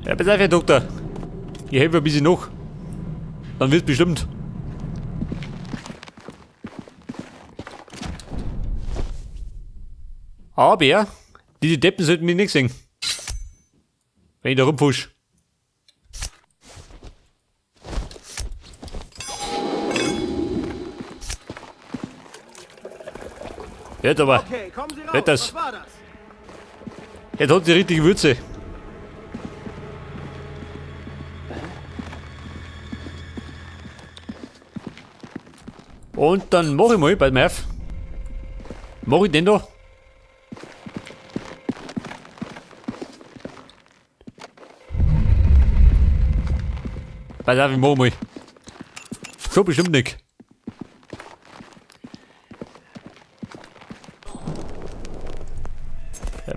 Ja, pass auf, Herr Doktor. Ich helfe ein bisschen noch. Dann wird's bestimmt. Aber diese Deppen sollten mich nicht sehen. Wenn ich da rumpfusch. Jetzt aber. Okay, kommen Sie raus. Wird das. Was war das? Jetzt hat die richtige Würze. Und dann mach ich mal bei dem F. Mach ich den da? Pass auf, ich mach mal. So bestimmt nicht.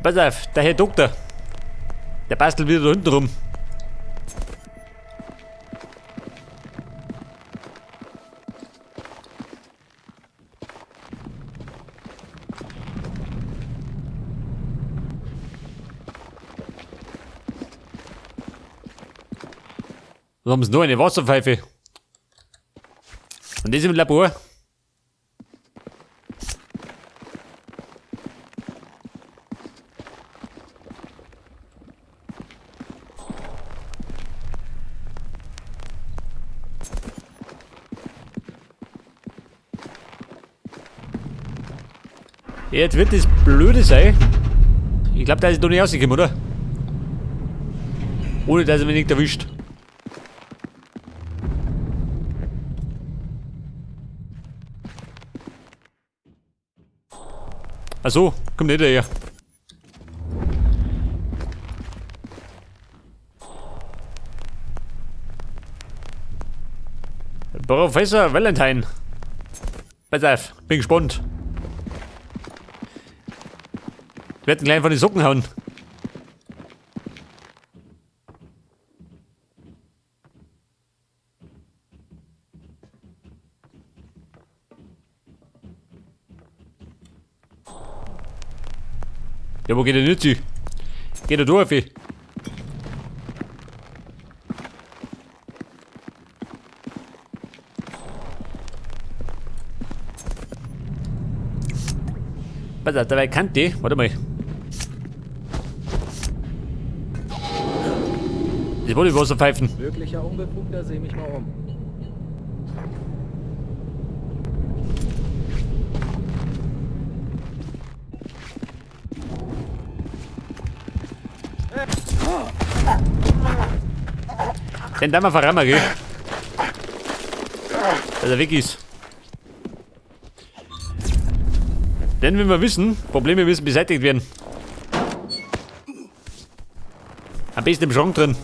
Pass auf, der Herr Doktor. Der bastelt wieder da hinten rum. Dann haben sie noch eine Wasserpfeife. Und das im Labor. Jetzt wird das blöde sein. Ich glaub, da ist noch nicht rausgekommen, oder? Ohne dass er mich nicht erwischt. Ach so, kommt nicht daher. Professor Valentine. Pass auf, bin gespannt. Ich werd ihn gleich von den Socken hauen. Ja, wo geht der nicht hin? Geht er durch, Vieh? Pass auf, dabei kann die. Warte mal. Das wollte ich Wasserpfeifen. Möglicher Unbefugter, seh mich mal um. Den darf man verrammen, gell? Dass er weg ist. Denn wenn wir wissen, Probleme müssen beseitigt werden. Am besten im Schrank drin.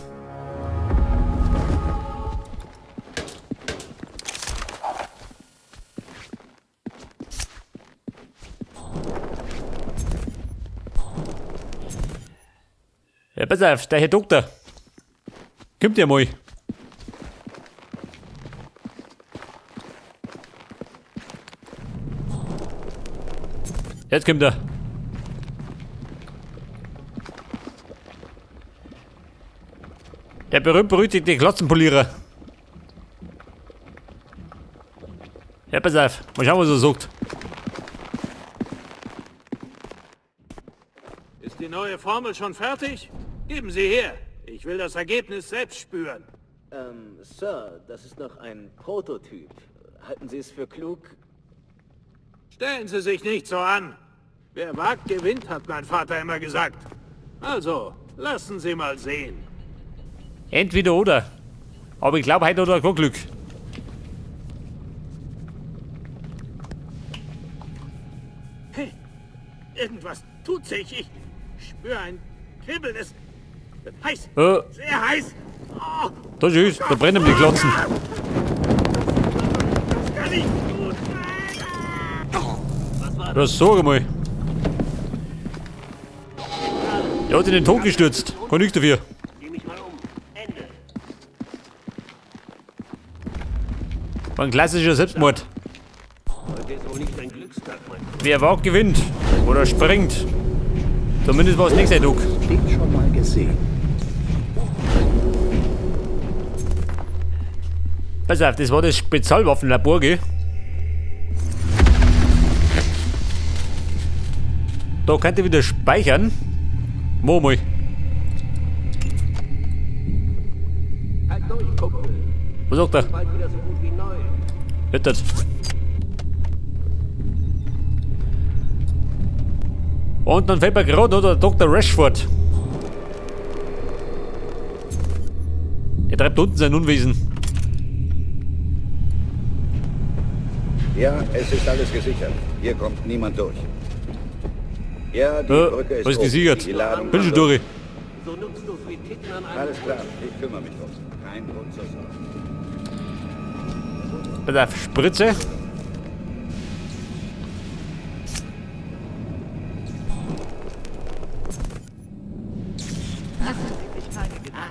Ja, pass auf, der Herr Doktor. Kommt ja mal. Jetzt kommt er. Der berühmt-berüchtigte Klotzenpolierer. Ja, pass auf. Mal schauen, was er sagt. Ist die neue Formel schon fertig? Geben Sie her. Ich will das Ergebnis selbst spüren. Sir, das ist noch ein Prototyp. Halten Sie es für klug? Stellen Sie sich nicht so an. Wer wagt, gewinnt, hat mein Vater immer gesagt. Also, lassen Sie mal sehen. Entweder oder. Aber ich glaub, heute hat er kein Glück. Hey, irgendwas tut sich. Ich spüre ein Kribbeln. Es wird heiß. Sehr heiß. Oh. Das ist, da brennen die Klotzen. Das kann nicht gut sein. Das sag mal. Der hat in den Tod gestürzt. Kann nichts dafür. Geh mich mal um. Ende. War ein klassischer Selbstmord. Heute ist wohl nicht ein Glückstag, mein Freund. Wer wagt, gewinnt. Oder springt. Zumindest war es nicht sein Tag. Den schon mal gesehen. Pass auf, das war das Spezialwaffenlabor, gell? Da könnt ihr wieder speichern. Mo mal. Halt durch, Kumpel. Was sagt er? Bald wieder so gut wie neu. Hört das. Und dann fällt mir gerade noch der Dr. Rashford. Er treibt unten sein Unwesen. Ja, es ist alles gesichert. Hier kommt niemand durch. Ja, die Brücke ist was ist gesichert? Die Ladung Bin schon durch. So nutzlos wie Titten an einem Alles klar, ich kümmere mich drum. Kein Grund zur Sorge. Pass auf, Spritze.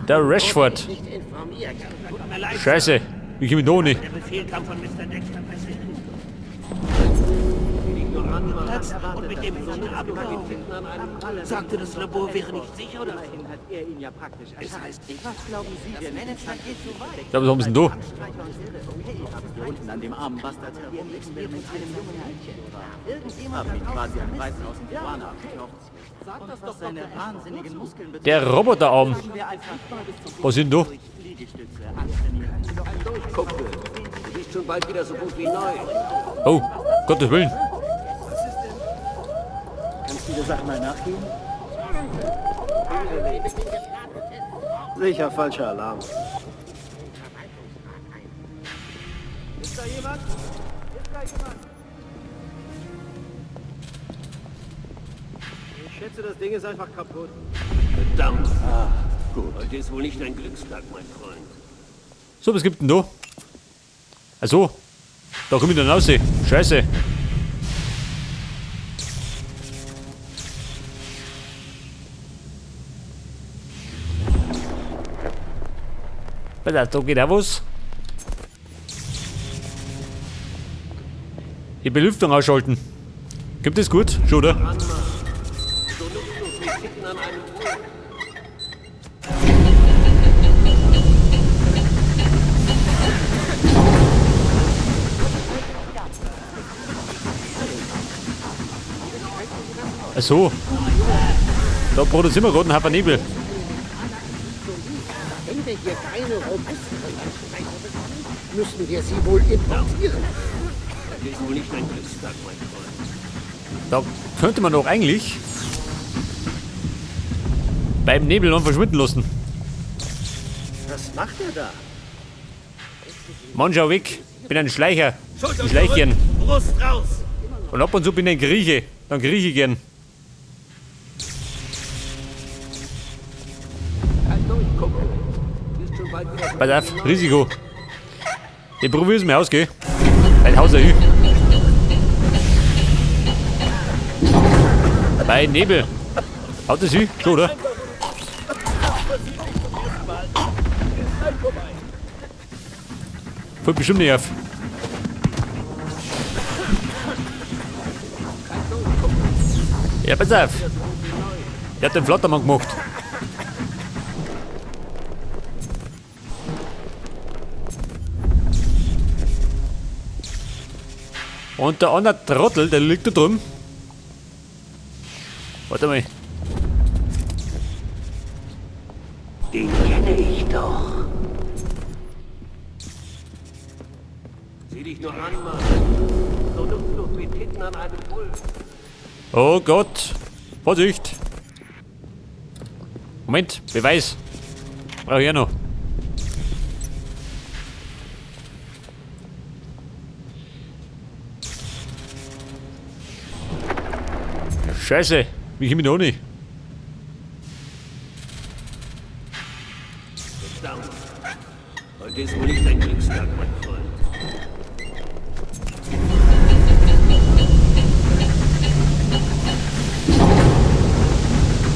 Der Rashford. Scheiße, wie komme ich da nicht? Der Befehl kam von Mr. Dexter persönlich. Platz und mit dem Herrn abgehauen. Sagte, das Labor wäre nicht sicher, oder? Immerhin hat er ihn ja praktisch Es heißt, Was glauben Sie denn? Management geht zu weit. Ich glaube, was haben sie denn da? Streicher und Irre. Okay, haben Hier unten an dem armen Bastard herum experimentieren jungen Mädchen. Irgendjemand Haben ihn da quasi draußen an vermisst Weißen aus sie. dem Tijuana abgekauft. Sag Und das was doch seine Dr. wahnsinnigen Muskeln betrifft, Der Roboterarm. sagen wir einfach bis zum Was sind da? durch Liegestütze antrainieren. Halt durch, Kumpel. Du bist schon bald wieder so gut wie neu. Oh, Gottes Willen. Kannst du der Sache mal nachgehen? Sicher falscher Alarm. Ist da jemand? Ist da jemand? Ich schätze, das Ding ist einfach kaputt. Verdammt. Ah, gut. Heute ist wohl nicht dein Glückstag, mein Freund. So, was gibt denn da? Achso, da komm ich dann raus. Scheiße. Pass auf, da geht auch was. Die Belüftung ausschalten. Gibt es gut? Schon, oder? So nutzlos wie Titten an einem Bull. Ach so. Da produzieren wir gerade einen Haufen Nebel. Wenn wir hier keine robusteren Landstreicher bekommen, müssen wir sie wohl importieren. Heute ist wohl nicht dein Glückstag, mein Freund. Da könnte man doch eigentlich beim Nebel noch verschwinden lassen. Was macht er da? Mann, schau weg. Bin ein Schleicher. Schultern Ein Schleichchen. zurück, Brust raus. Und ab und zu bin ich ein Grieche. Dann krieche ich gern. Halt durch, Kumpel. Du bist schon bald wieder so Pass auf, Risiko. Ich probier's mir aus, gell? Ein Haus erhöht. Bei Nebel. Haut das hin? Schon, oder? Fällt bestimmt nicht auf. Ja, pass auf. Der hat den Flattermann gemacht. Und der andere Trottel, der liegt da drüben. Warte mal. Den kenne ich doch. Sieh dich nur an, Mann. So nutzlos wie Titten an einem Bull. Oh Gott. Vorsicht. Moment, Beweis. Brauche ich auch noch. Scheiße, wie komme ich da nicht? Verdammt. Heute ist wohl nicht dein Glückstag, mein Freund.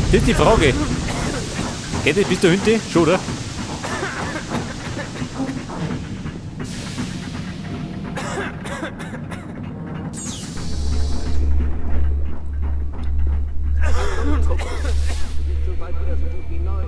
Das ist die Frage. Geht das bis da hinten? Schon, oder? Schon bald wieder so gut wie neu.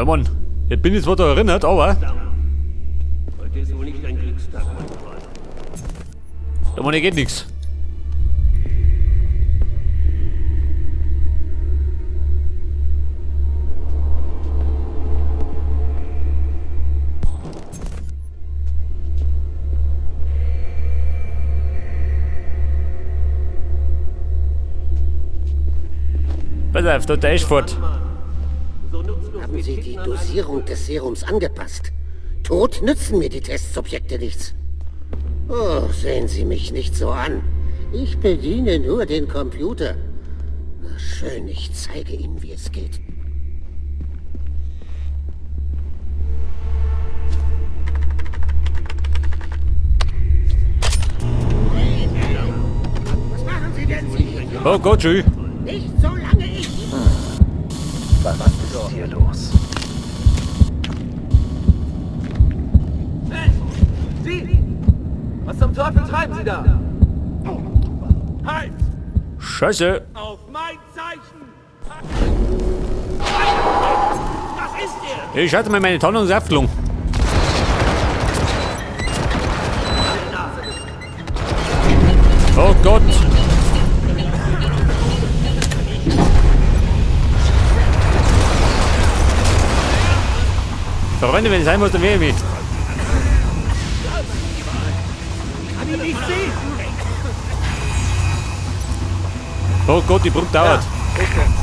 Ja Mann, jetzt bin ich zwar da erinnert, aber... Heute ist wohl nicht dein Glückstag, mein Freund. Da Mann, hier geht nichts. Pass auf, da der ist fort. Haben Sie die Dosierung des Serums angepasst? Tot nützen mir die Testsubjekte nichts. Oh, sehen Sie mich nicht so an. Ich bediene nur den Computer. Na schön, ich zeige Ihnen, wie es geht. Was machen Sie denn? Sie? Oh Gott, schön. Nicht solange ich... Was ist hier los? Hey! Sie! Was zum Teufel treiben Sie da? Halt! Scheiße! Auf mein Zeichen! Das ist er! Ich hatte mir meine Tarnung. Oh Gott! Freunde, wenn es sein muss, dann wehre ich mich. Kann ihn nicht sehen! Oh Gott, die Brut dauert. Ja, ich bin's.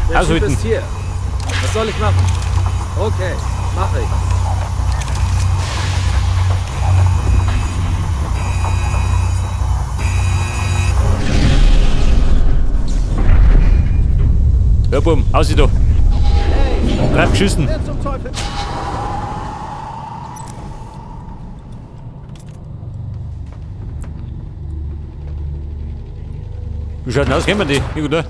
Der Aushalten. Typ ist hier. Was soll ich machen? Okay, mach ich. Ja, bumm, aus da. Drauf geschissen. Wer zum Teufel? Wie schaut denn aus? Kennen wir die? Hier, gut, da.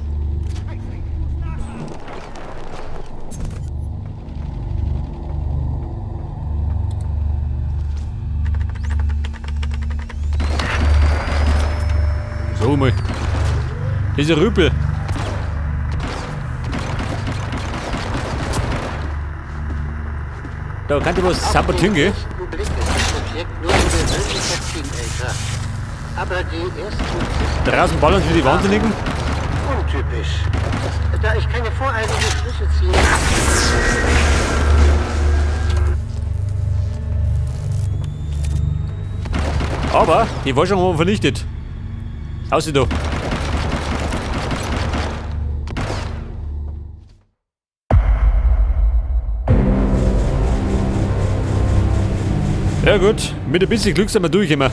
So mal. Diese Rüpel. Da kann ich was sabotieren gehen. Blick ist das Objekt nur ein gewöhnlicher Teenager. Aber die ersten Draußen ballern sie wie die Wahnsinnigen. Untypisch. Da ich keine voreiligen Schlüsse ziehe. Aber die Forschung haben wir vernichtet. Aussieht da. Ja gut, mit ein bisschen Glück sind wir durch immer.